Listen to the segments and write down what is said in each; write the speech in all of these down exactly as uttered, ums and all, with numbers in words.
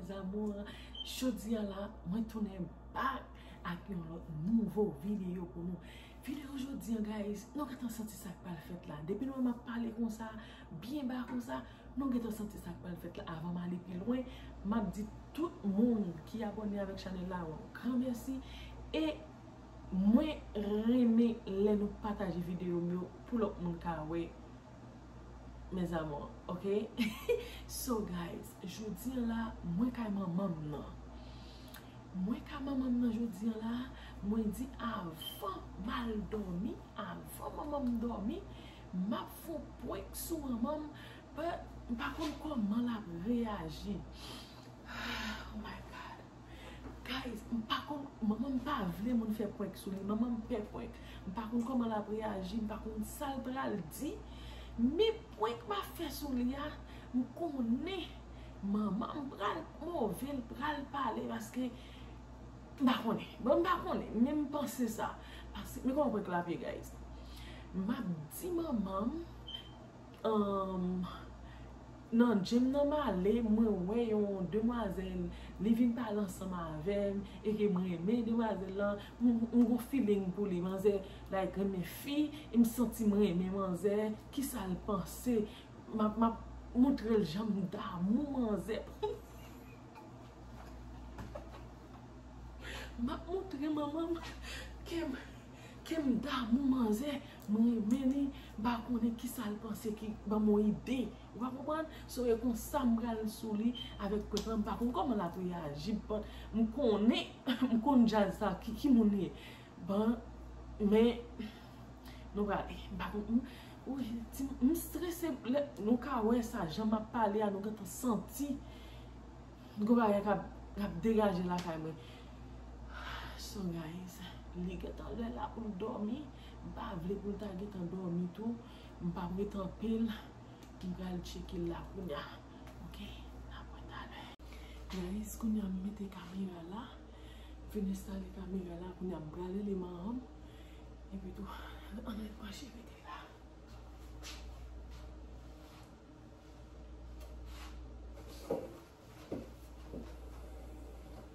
Mes amours, jodi a la, mwen tounen back ak yon lòt nouvo videyo pou nou. Videyo jodi a, guys, nou gentan santi sa k pral fèt la. Depi nou wè m ap pale konsa, byen ba konsa, nou gentan santi sa k pral fèt la. Avan m ale pi lwen, m ap di tout moun ki abòne avèk chanèl la yon gran mèsi. E mwen renmen lè nou pataje videyo m yo pou lòt moun ka wè. Mes amours, ok? So, guys, jodi a la, mwen kay manman m nan. Mwen kay manman m nan jodi a la, mwen di avan m al dòmi, avan manman m dòmi, m ap fè yon prank sou manman m, but m pa konn kòman l ap reyaji. Oh my God. Guys, m pa konn, manman m pa vle moun fè prank sou li. Manman m pè prank. M pa konn kòman l ap reyaji, m pa konn sa l pral di. Men prank m ap fè sou li a, m konnen manman m pral move, l pral pale paske m pa konnen. Bon, m pa konnen, men m panse sa. Paske, men kòman prank la ap ye, guys. M ap di manman m, um, nan gym nan m ale, mwen wè yon demwazèl, li vin pale ansanm avè m, e ke mwen renmen demwazèl lan, m, m gon feeling pou li, manzè, like, renmen fi, e m santi m renmen manzè, kisa l panse, m ap, m ap montre l jan m damou manzè. M ap montre manman m ke m, ke m damou manzè, mwen renmen li, m pa konnen kisa l panse ki ban m yon ide. Ou pa konprann? So, e konsa m pral sou li avèk prank lan, m pa konn kòman l ap reyaji, but m konnen, m konn djaz sa, ki, ki moun li ye. Bon, men, nou prale. M pa konn, m, wi, ti, m strese, lè, nou ka wè sa, jan m ap pale a, nou gentan santi. Gon bagay k ap, k ap degaje lakay mwen. So, guys, li gentan lè la pou l dòmi. M pa vle pou l ta gentan dòmi tou. M p ap ret anpil. M pral tcheke l la kounya. Ok, n ap wè talè. Guys, kounya m mete kamera la. M fin enstale kamera la. Kounya m pral rele manman m. Epi tou, ann al pran cheri la.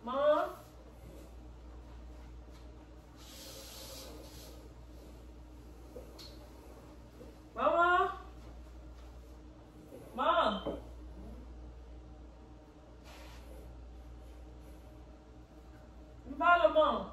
Manman! Manman! Manman! M pale, manman!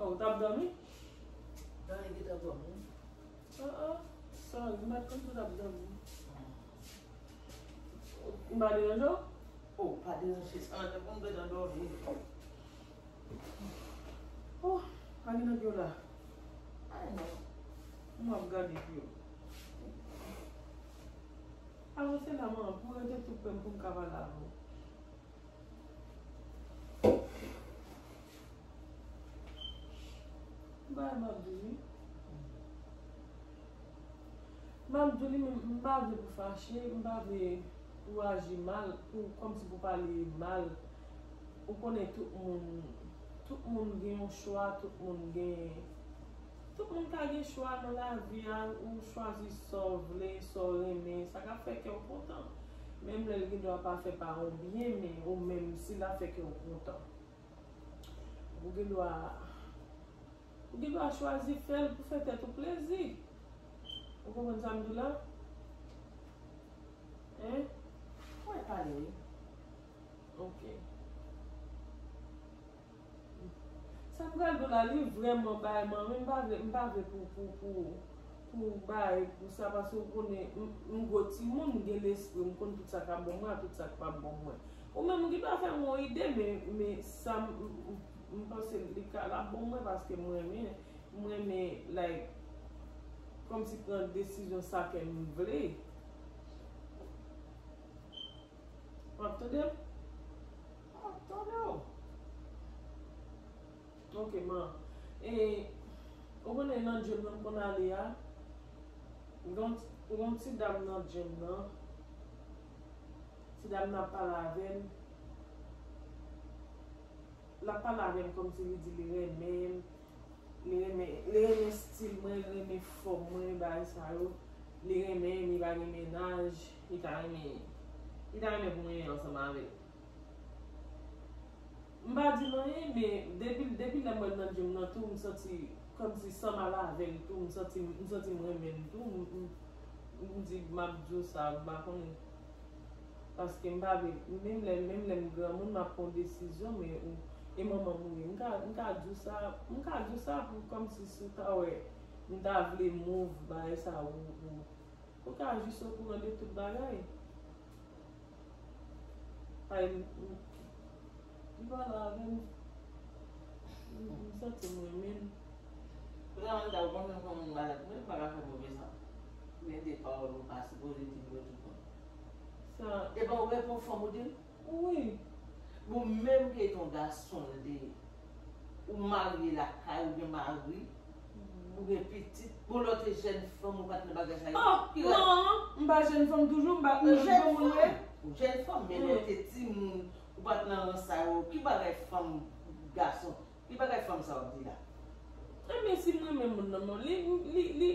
Oh, ou t ap dòmi? Dòmi ki t ap dòmi. Ah, ah. Sorry, m pa t konn si w t ap dòmi. M pa deranje w? Oh, pa deranje, sa mwen te konn gentan dòmi. Oh, pa gen nan pye w la. Ay, non. M ap gade pye w. Avanse la, manman, pou w rete tou pre m pou m ka pale avè w. Bagay m ap di w wi. M ap di w li menm, m pa vle pou fache, m pa vle pou aji mal, pou, kòmsi pou pale mal. Ou konnen tout moun, tout moun gen yon chwa, tout moun gen, tout moun ka gen chwa nan lavi a, ou chwazi sa w vle, sa w renmen, sa ka fè kè w kontan. Menm lè l gen dwa pa fè paran w byen, men ou menm, si l ap fè kè w kontan. Ou gen dwa, ou gen dwa chwazi fè l pou fè tèt ou plezi. Ou konprann sa m di w la? Hein? Mwen pale wi. Ok. Sa m pral di w la, li vrèman bay manmi, m pa vle, m pa vle pou, pou, pou, pou bay pou sa, paske w konnen, m, m gwo timoun, m gen lespri, m konn tout sa k ap bon mwen, tout sa k p ap bon mwen. Ou menm, ou gen dwa fè m yon ide, men, men sa m, m, m, m panse li ka, l ap bon mwen, paske m renmen, m renmen, like, kòmsi pran desizyon sa ke m vle. W ap tande m? M ap tande w. Ok, man. E, ou konnen nan gym nan m konn ale a, gon, gon ti dam nan gym nan. Ti dam nan ap pale avè m. L ap pale avè m kòmsi li di li renmen m. Li renmen, li renmen stil mwen, li renmen fòm mwen, bagay sa yo. Li renmen m, li pa gen mennaj, li ta renmen, li ta renmen pou mwen ansanm avè l. M pa di l anyen, men depi, depi lè m wè l nan gym nan tou, m santi kòmsi san m al avè l tou, m santi, m santi m renmen l tou, m, m, m di m ap di w sa, m pa konnen. Paske m pa vle, menm lè, menm lè m granmoun, m ap pran desizyon, men ou, e manman m ou ye. M ka, m ka di w sa, m ka di w sa pou kòmsi si w ta wè, m ta vle move, bagay sa ou, ou, ou ka jis okouran de tout bagay. Ay, m, m, m pale avè m, m, m santi m renmen l. Vreman, m ta w kontan fè moun malad, men m pa ka fè move sa. Men de pawòl ou pa sipoze di m yo tout bon. Sa. E bon, ou reponn fanm ou di l? Wi. Bon, menm ke ton gason l de, ou marye lakay, ou gen mari, ou gen pitit, bon, lòt jèn fanm ou pa t nan bagay sa yo. Oh, ki rad? Non, m pa jèn fanm toujou, m pa, ou jèn fanm. Ou jèn fanm, men lè w te timoun, ou pa t nan rans sa yo. Ki bagay fanm, gason? Ki bagay fanm sa w ap di la? Ebyen, si m renmen moun nan, non, li, li, li,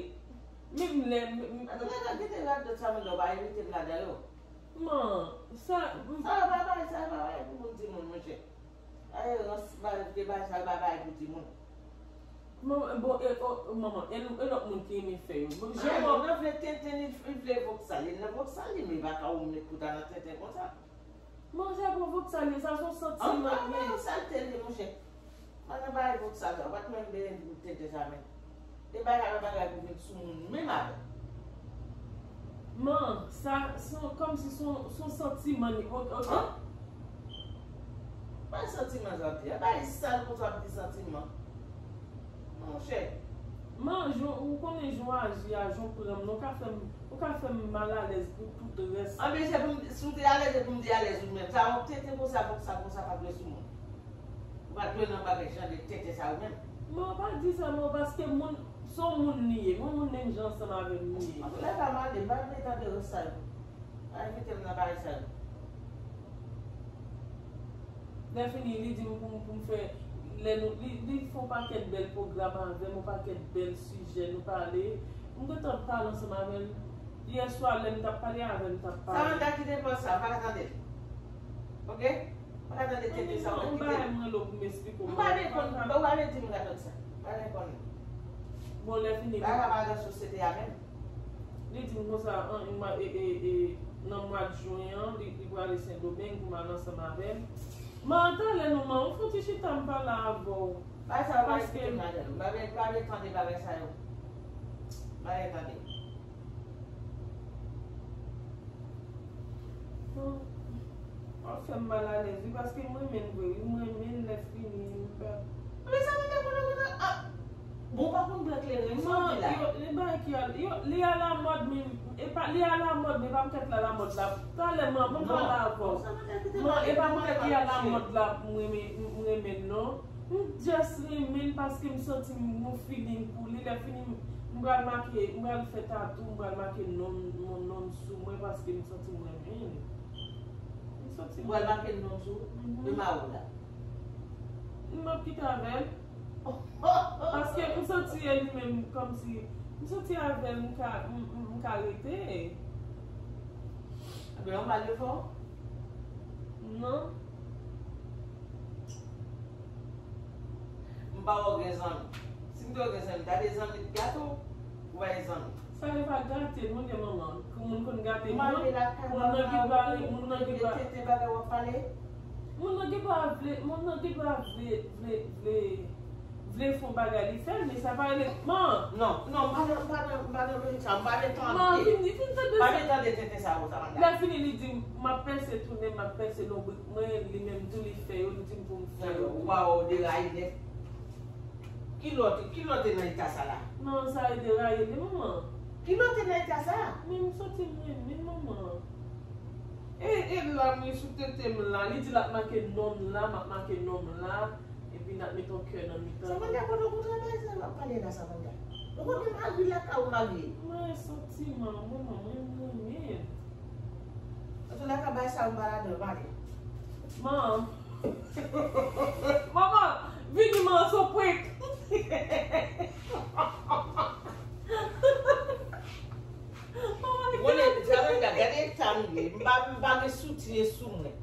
menm lè, m, m, Atann, atann, kite rad dòt sa, moun nan, w pa envite m ladan yo. Man, sa, m, Sa yo pa bay, sa yo pa bay pou moun timoun, monchè. Ay, rans, ba, de bay sa yo pa bay pou timoun. Manman, bon, e, o, manman, e, e lòt moun ki renmen fè yo. Bon, Jè, bon, nan vle tenten, li, li vle voksal, li nan voksal, li, men pa ka ou met kouta nan tenten konsa. Manzè pwovok sa l ye, sa se yon santiman l ye. An, an, sa l te li, monchè. Manzè pa evok sa, sa. Ou pa t menm bezwen di m tenten sa, men. E bagay, bagay pou vin sou moun, menm avè. Man, sa, se yon, kòmsi se yon, se yon santiman li, ok, ok. An? Pa santiman sa w di a. Bagay sal konsa w ap di santiman. Monchè. Man, jan, ou konnen jan w aji a, jan w pran m nan, ou ka fè m, ou ka fè m malalèz pou tout rès. Anben, se pou m, si w te alèz, se pou m te alèz ou menm. Sa yon tenten konsa, konsa, konsa pa dwe sou moun. Ou pa dwe nan bagay jan de tenten sa ou menm. Man, pa di sa, man, paske moun, se yon moun li ye. Yon moun menm jan ansanm avè m li ye. Antoulèka, m ale, m pa vle tande rès sa yo. Pa envite m nan bagay sa yo. Lè fini, li di m pou m, pou m fè, lè nou, li, li fè yon pakèt bèl pwogram avè m, yon pakèt bèl sijè, nou pale. M gentan pale ansanm avè l. Yè swa, lè m t ap pale avè l, m t ap pale. Samantha, kite pòz sa, m pa ka tande l. Ok? M pa ka tande tenten sa w ap kite. Yon bagay m rele w pou m esplike w. M pa reponn, ou pa vle di m gade sa. M pa reponn. Bon, lè fini. Bagay pa nan sosyete a menm. Li di m konsa, an, mwa, e, e, e, nan mwa jen an, li, li prale Sendomeng pou m al ansanm avè l. Man, talè non, man, ou fouti chita m pale avè w. Bagay sa yo pa envite m ladan l. M pa vle, m pa vle tande bagay sa yo. M pa vle tande. Bon, w ap fè m malalèz, wi, paske m renmen l vre, wi, m renmen l, lè fini, m pa. Men sa mwen te konnen kontan, ah! Bon, w pa konn blan kleren, sa w di la? Yo, li bay ki al, yo, li alamòd, men, e pa, li alamòd, men pa m kèt li alamòd la. Talè, man, ban m pale avè w. Non, sa mwen te kite. Non, e pa m kèt li alamòd la, m renmen, m renmen l, non. M just renmen l paske m santi m gon feeling pou li. Lè fini, m, m pral make, m pral fè tatou, m pral make non, non, non m sou mwen paske m santi m renmen l. M santi m Ou pral make non m sou, mhm, e ma ou la. M ap kite avè l. Paske m santi e li menm kòmsi, m santi avè l, m ka, m, m, m ka rete. Ebyen, yon mal yo fè w? Non. M pa wè w gen zanmi. Si m te wè w gen zanmi, ta de zanmi t gate w, ou pa gen zanmi. Sa yo pa gate, non, gen manman. Pou moun konn gate moun, moun nan gen dwa, moun nan gen dwa. Tete bagay w ap pale. Moun nan gen dwa vle, moun nan gen dwa vle, vle, vle, vle fè yon bagay li fè l, men sa pa rele, man! Non, non, m pa nan, m pa nan, m pa nan lojik sa, m pa vle tande. Man, vin, vin tande sa. Pa vle tande tenten sa yo, sa pa gate. Lè fini, li di m, m ap pèse tounen, m ap pèse lonbrik mwen, li menm tou li fè yo, li di m pou m fè yo tou. Waw, deraye nèt. Ki lè w te, ki lè w te nan eta sa la? Non, sa e deraye li, manman. Ki lè w te nan eta sa? Men m santi m renmen, manman. E, e la, m ri sou tete m la. Li di l ap make non m la, m ap make non m la. Epi n ap met yon kè nan mitan. Samantha, pandan w kontre bagay sa, w ap pale la, Samantha. Ou konn gen mari lakay ou, mari. Mwen santi, manman, mwen renmen. Antoulèka, bagay sa, m pa ladan, pale. Man. Manman, vini, man, se yon prank. Mwen, Samantha, gade eta m ye. M pa, m pa gen soutyen sou mwen.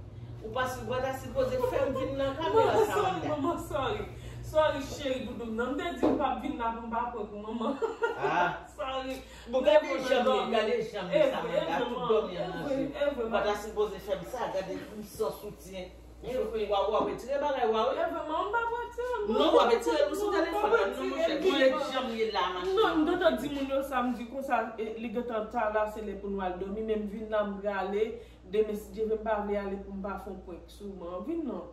Ou pa, ou pa ta sipoze fè m vin nan kamera sa, manman. Sorry, manman, sorry. Sorry, cheri doudou m nan. M te di m p ap vin la pou m pa prank ou, manman. Ah. Sorry. Bon, gade jan m ye, gade jan m ye, Samantha, tout dòmi an nan je m. Ou pa ta sipoze fè m sa, gade m san soutyen. Chofè, w a, w a retire bagay, w a, wi. Evre, manman, m p ap retire l, non. Non, w ap retire l, ou sou telefòn nan, non, monchè. Gade jan m ye la, mache. Non, m gentan di moun yo sa, m di konsa, e, li gentan ta la, se lè pou nou al dòmi, men m vin la, m prale, demen, si Dye vle, m pa vle ale pou m pa fè yon prank sou manman. Vin non.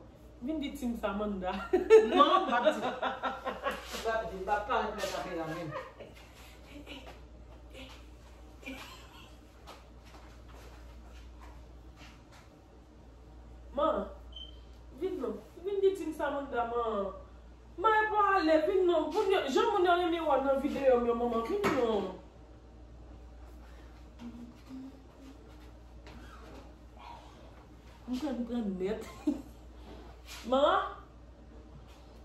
Vin di Team Samantha. Non, m p ap di. M p ap di, m p ap parèt nan kamera menm. Man, vin non. Vin di Team Samantha, man. Man, e pa ale, vin non. Moun yo, jan moun yo renmen wè w nan videyo m yo, manman, vin non. M pran, m pran nèt. Man,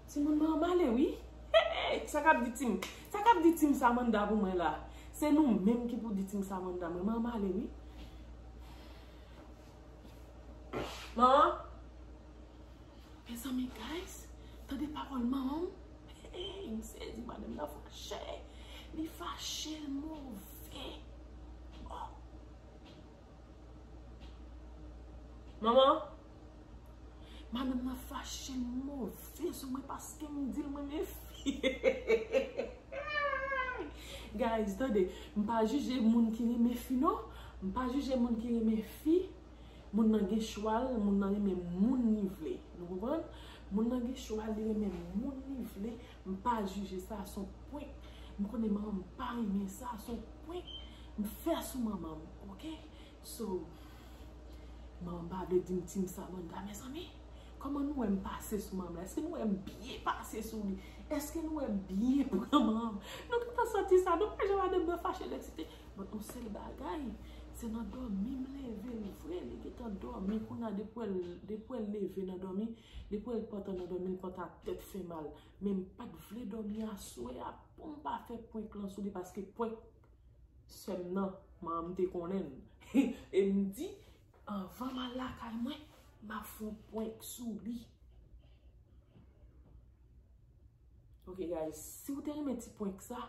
timoun, man, m ale, wi. Sa k ap di Team, sa k ap di Team Samantha pou mwen la? Se nou menm ki pou di Team Samantha, mwen, man, m ale, wi. Man. Mezanmi, guys, tande pawòl manman m. Hey, m sezi, madanm nan fache. Li fache, l move. Oh. Manman, madanm nan fache, l move sou mwen paske m di l mwen renmen fi. Guys, tande, m pa jije moun ki renmen fi, non. M pa jije moun ki renmen fi. Moun nan gen chwa l, moun nan renmen moun li vle. Nou konprann? Moun nan gen chwa l, li renmen moun li vle. M pa jije sa, se yon prank. M konnen manman m pa renmen sa, se yon prank. M fè sou manman m, oke? So, manman m pa vle di m Team Samantha, mezanmi. Kòman nou wè m pase sou manman m la? Èske nou wè m byen pase sou li? Èske nou wè m byen pran manman m? Nou gentan santi sa, nou pa janm madanm nan fache, l eksite. But yon sèl bagay, se nan dòmi m leve l vre, li gentan dòmi kounye a, depi w wè l, depi w wè l leve nan dòmi, depi w wè l pantan nan dòmi, l pantan ak tèt fè mal. Men m pa t vle dòmi aswè a pou m pa fè prank lan sou li, paske prank sè m nan, manman m te konnen l. E m di, anvan m al lakay mwen, m ap fè yon prank sou li. Ok, guys, si w te renmen ti prank sa,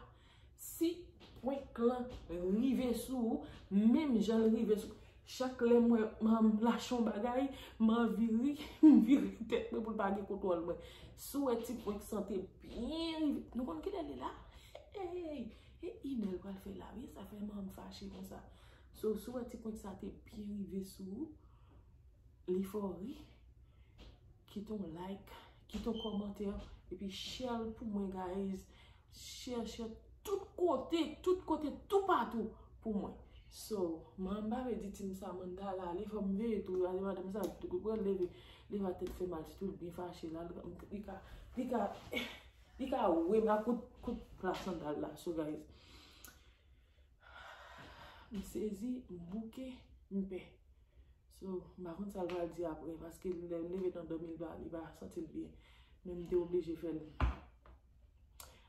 si prank lan rive sou ou, menm jan l rive sou, chak lè m wè manman m lache yon bagay, m anvi ri, m vire tèt mwen pou l pa gen kontwòl mwen. Si w wè ti prank sa te byen rive, nou konn kilè l ye la? Hey, e inè l pral fè la, wi, sa fè manman m fache konsa. So, si w wè ti prank sa te byen rive sou ou, li fè w ri, kite yon like, kite yon kòmantè, epi share l pou mwen, guys. Share, share tout kote, tout kote, toupatou pou mwen. So, manman m pa vle di Team Samantha la, li fè m veye tou, ale madanm sa, tou kou pral leve, leve a tèt fè mal, sitou l byen fache la, li ka, li ka, li ka wè m ak kout, kout pla sandal la. So, guys, m sezi, m bouke, m pè. So, m pa konn sa l pral di apre, paske lè l leve nan dòmi, li pa, li pa santi l byen. Men m te oblije fè l.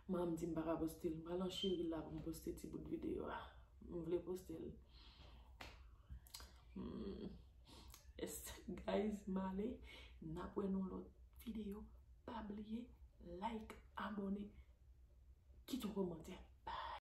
Manman m di m pa ka poste l. M pral nan cheri la pou m poste ti bout videyo a. M vle poste l. Hmm. Yes, guys, m ale. N ap wè nan lòt videyo. Pa bliye, like, abòne, kite yon kòmantè.